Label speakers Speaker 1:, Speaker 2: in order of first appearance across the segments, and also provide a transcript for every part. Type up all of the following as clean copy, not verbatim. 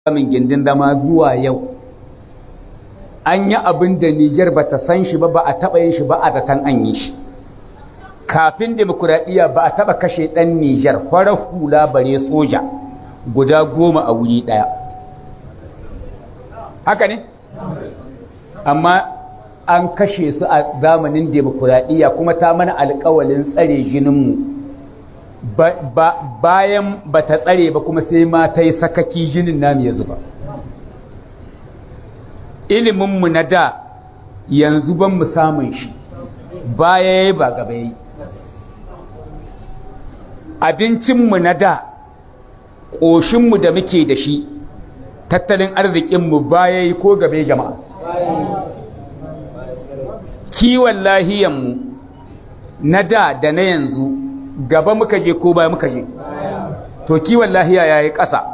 Speaker 1: Samun gindin zama zuwa yau, an yi abin da Nijar ba ta san shi ba, ba a taɓa yin shi ba, a zaton an yi shi. Kafin demokuraɗiyya ba a taɓa kashe ɗan Nijar farar hula bare soja guda 10 a wuri ɗaya. Haka ne? Amma an kashe su a zamanin demokuraɗiyya, kuma ta mana alƙawalin tsare jininmu. Bayan ba ta tsare ba, kuma sai ma ta yi sakaki, jinin namu ya zuba. Iliminmu na da yanzu ban mu samun shi, baya ya ba gaba yi. Abincinmu na da, ƙoshinmu da muke da shi, tattalin arzikinmu baya yi ko gabe, jama'a? Kiwon lahiyanmu na da da na yanzu, gaba muka je ko baya muka je? To, kiwon lahiya ya yi ƙasa,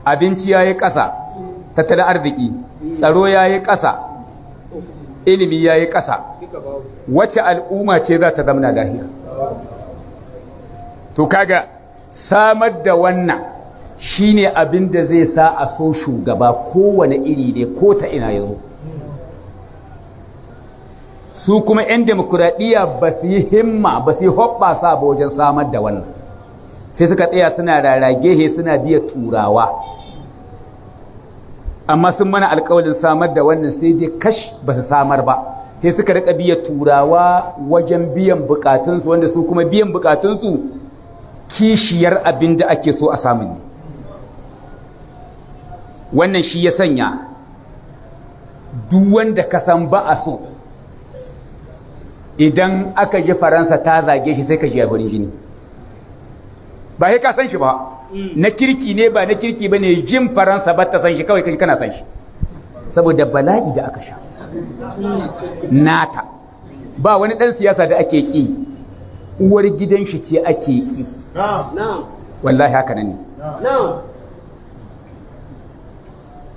Speaker 1: abinci ya yi ƙasa, tattalin arziki, tsaro ya yi ƙasa, ilimi ya yi ƙasa. Wacce al'umma ce za ta zamana lahiya? To, kaga samar da wannan shine abin da zai sa a so shugaba, kowane iri ne, ko ta ina ya zo. Su kuma 'yan demokuraɗiyya ba su yi himma ba, su yi hoɓɓasa ba wajen samar da wannan. Sai suka tsaya suna raragehe, suna biya Turawa. Amma sun mana alkawalin samar da wannan, sai dai kash, ba su samar ba. Sai suka rika biya Turawa wajen biyan bukatunsu, wanda su kuma biyan bukatunsu kishiyar abin da ake so a samun ne. Wannan shi ya sanya duk wanda ka san ba a so, idan aka ji Faransa ta zage shi, sai ka ji farin jini. Ba sai ka san shi ba, na kirki ne ba na kirki ba ne, jin Faransa ba ta san shi, kawai kaji kana san shi, saboda bala'i da aka sha nata. Ba wani ɗan siyasa da ake ƙi, uwar gidan shi ce ake ƙi. Wallahi haka nan ne.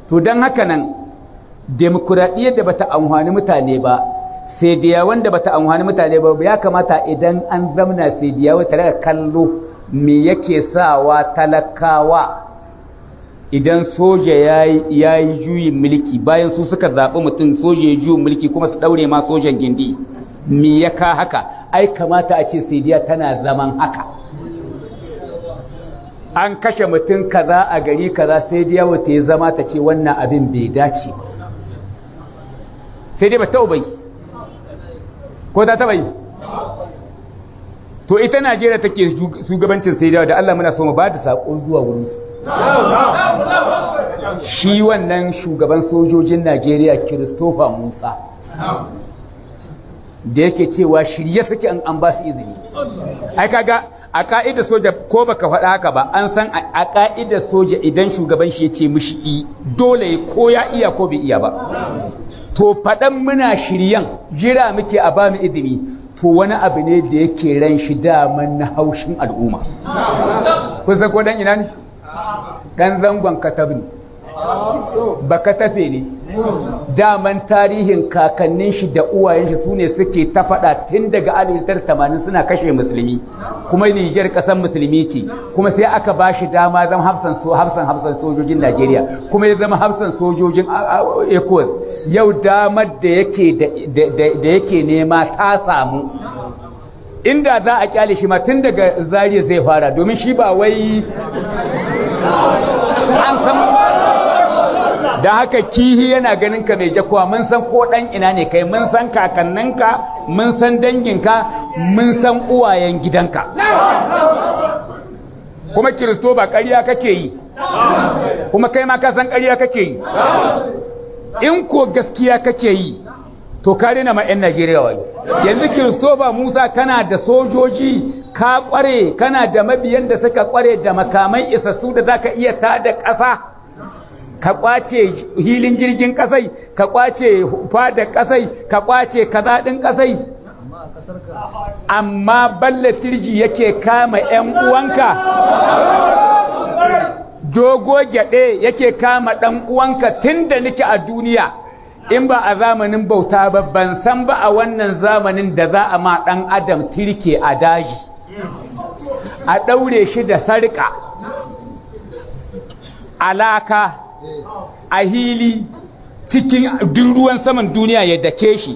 Speaker 1: To, don haka nan demokuraɗiyyar da bata amfani mutane ba, sai da wanda bata amfani mutane ba, ya kamata idan an zamna sai da tare kallo me yake sawa talakawa. Idan soja ya yi juyin mulki, bayan su suka zaɓi mutum, soja ya juyin mulki, kuma su ɗaure ma sojan gindi, me ya ka haka? Ai kamata a ce CEDEAO tana zaman haka. An kashe mutum kaza a gari kaza, CEDEAO ta yi zama ta ce wannan abin bai dace ba. Sai dai ba ta bai ko ta taɓa yi. To, ita Najeriya take shugabancin CEDEAO da Allah muna so mu ba da saƙo zuwa wurinsu. Shi wannan shugaban sojojin Najeriya, Christopher Musa, da yake cewa shirye suke an an ba su izini. Ai kaga a ka'idar soja, ko baka faɗa haka ba, an san a ka'idar soja idan shugaban shi ya ce mishi i, dole, ko ya iya ko bai iya ba. To, faɗan muna shiryan, jira muke a ba mu izini, to wani abu ne da yake ran shi daman na haushin al'umma. Kun san ko dan ina ne? Dan Zangon Katab ne, ba Katafe ne. Daman tarihin kakannin shi da uwayen shi su ne suke ta faɗa tun daga 1980, suna kashe musulmi, kuma Nijar ƙasar musulmi ce. Kuma sai aka ba shi dama zama hafsan sojojin Najeriya, kuma ya zama hafsan sojojin ECOWAS. Yau damar da yake nema ta samu. Inda za a kyale shi ma, tun daga Zariya zai fara, domin shi ba wai an san da haka. Kihi yana ganin ka mai jakuwa. Mun san ko dan ina ne kai, mun san kakanninka, mun san danginka, mun san uwayen gidanka. Kuma Kiristo ba ƙarya kake yi, kuma kai ma ka san ƙarya kake yi. In ko gaskiya kake yi, to ka rena ma 'yan Najeriya wayo. Yanzu Kiristoba Musa, kana da sojoji, ka kware, kana da mabiyan da suka kware, da makamai isassu da zaka iya tada ƙasa, ka kwace hilin jirgin kasai, ka kwace fadar kasai, ka kwace kaza din kasai, amma Balla Tirji yake kama 'yan uwanka, Dogo Gyaɗe yake kama ɗan uwanka. Tun da nake a duniya, in ba a zamanin bauta ba, ban san ba a wannan zamanin da za a ma ɗan adam tirke a daji, a ɗaure shi da sarƙa. Alaka a hili cikin duk ruwan saman duniya ya dake shi.